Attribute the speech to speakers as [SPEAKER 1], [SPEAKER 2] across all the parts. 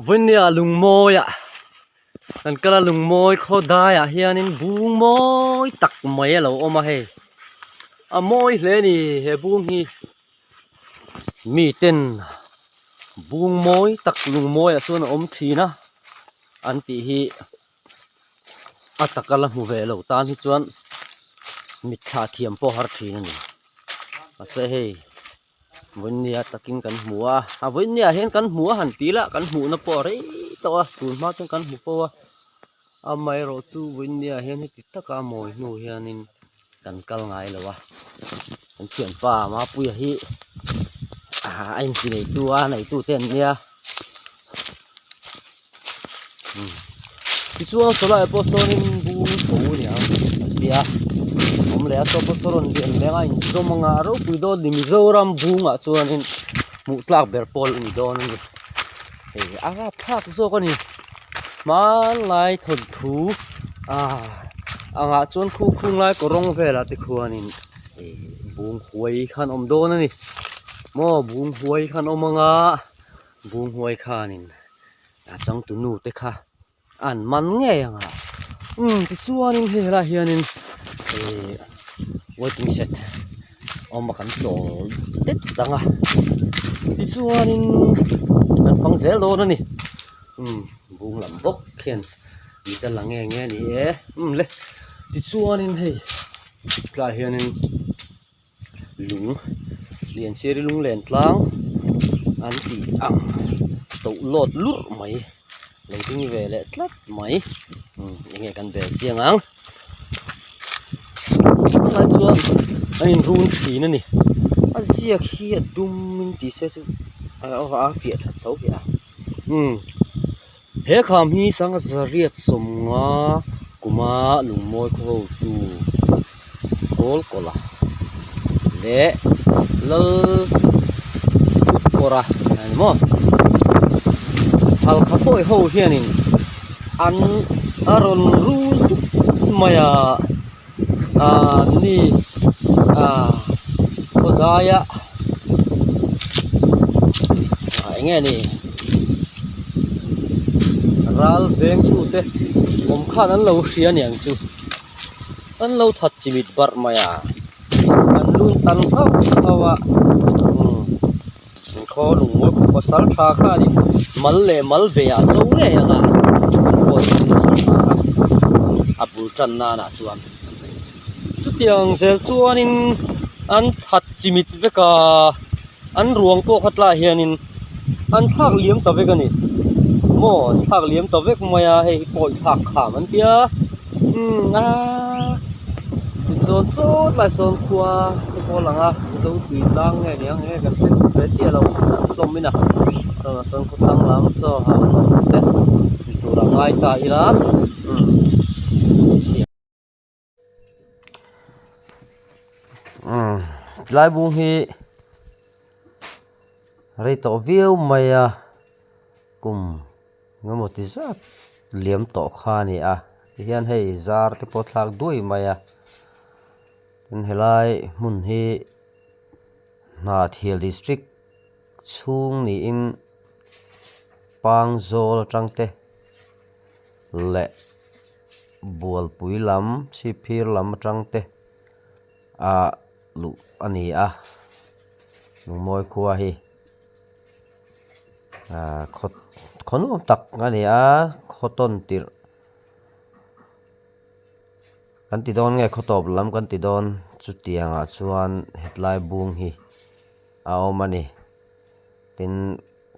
[SPEAKER 1] Vawinia lungmawiah kan kal a lungmawi khaw daiah hianin bung mawi tak mai a lo awm a hei a mawi hle a ni he bung hi miten bung mawi tak lungmawiah chuan a awm thin a an tih hi a taka la hmu ve lo tan hi chuan mitthla thiam pawh a har thin a ni mahse hei. Vawinia takin kan hmu a a vawinia hian kan hmu a han ti ila kan hmuhna pawh a rei tawh a tun hma chuan kan hmu fo a amaherawh chu vawinia hian heti taka a mawi hnu hianin kan kal ngai lo a kan thianpa Mapuia hi a inti neitu a neitu te an nia. Tichuan sawlai pawh sawnin bung tho a ni ang an ti a awm leh a saw pawh saw rawn lian leng a inzawm ang a a ropui dawn a ni Mizoram bungah chuanin hmuh tlak ber pawl a ni dawn a ni hei a rapthlak zawk a ni hmanlai thawnthu ah angah chuan khu khung lai kaw rawng velah te khuanin ih bung huai khan a awm dawn a ni maw bung huai khan a awm ang a. Bunghuai khanin a changtu nu te kha an man ngei ang a umm tichuanin hei helaiah hianin ihh waiting shed awm a kan chawl det ang a tichuanin kan fang zel dawn a ni umm bung lam bawk khian mit a la nge nge a ni e umm le tichuanin hei tlaiah hianin. Lung lian sir lung len tlang an tih ang toh lawt lurh mai lo ding ve leh tlat mai eng nge kan bel chiang ang tunah chuan a inrun thin a ni a ziak hi a dum in tih se chu a fiah that tho hi a umm. He kham hi sangha zariat sawmnga kuma lungmawi khaw hotu kawl kawla leh lal kut kawra a ni maw halkha pawi ho hianin an a rawn rul dup mai a ah ni ah khawdaia ah eng nge ni ral veng tu te awm khan an lo hria aniang chu an lo that chimit barh mai a an lun tan nghauh nghauh a umm khaw lungmawi khaw pasal tha khanin mal leh mal ve ah cho ngei ang a an pawi pasal tha kha a bul tan nan ah chuan chutiang zel chuanin an that chimit vek a an ruang pawh kha tlaiah hianin an thlak liam ta vek a ni maw an thlak liam ta vek mai a hei hi pawi thlak kham an tia umm aaa tichuan sawn lai sawn khua te pawh a lang a mizo tui tlang nge niang enge kan hre ve chiah lo hlawm in a sawnah sawn khaw thlang lam chaw ha hlawm te ni tur a ngai ta ila umm.
[SPEAKER 2] Umm tlai bung hi rei tawh viau mai a kum engemaw ti zat liam tawh kha a ni a tihian hei zar te pawh a thlak duai mai a tin helai hmun hi Hnahthial district chhung niin Pangzawl atang te leh Bualpui lam chhipphir lam atang te ah luh a ni a lungmawi khua hi ah khaw khaw nuam tak a ni a khaw tawn tirh kan ti dawn nge khaw tawp lam kan ti dawn chutiang ah chuan hetlai bung hi a awm a ni tin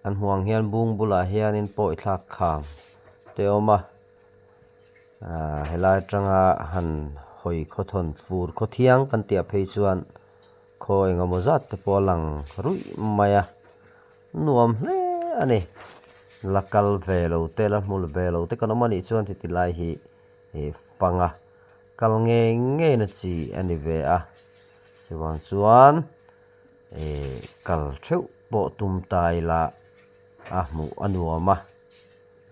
[SPEAKER 2] kan hmuh ang hian bung bulah hianin pawi thlak kham te a awm a ahh helai atanga han hawi khawthawn fur khawthiang kan tih ah phei chuan khaw engemaw zat te pawh a lang ruih mai a nuam hle a ni la kal ve lo te la hmu ve lo te kan awm a nih chuan heti lai hi ih panga kal ngei ngei na chi a ni ve a chuvang chuan ih kal theuh pawh tum ta ila a hmuh a nuam a.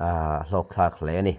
[SPEAKER 2] Aaa hlawk thlak hle a ni.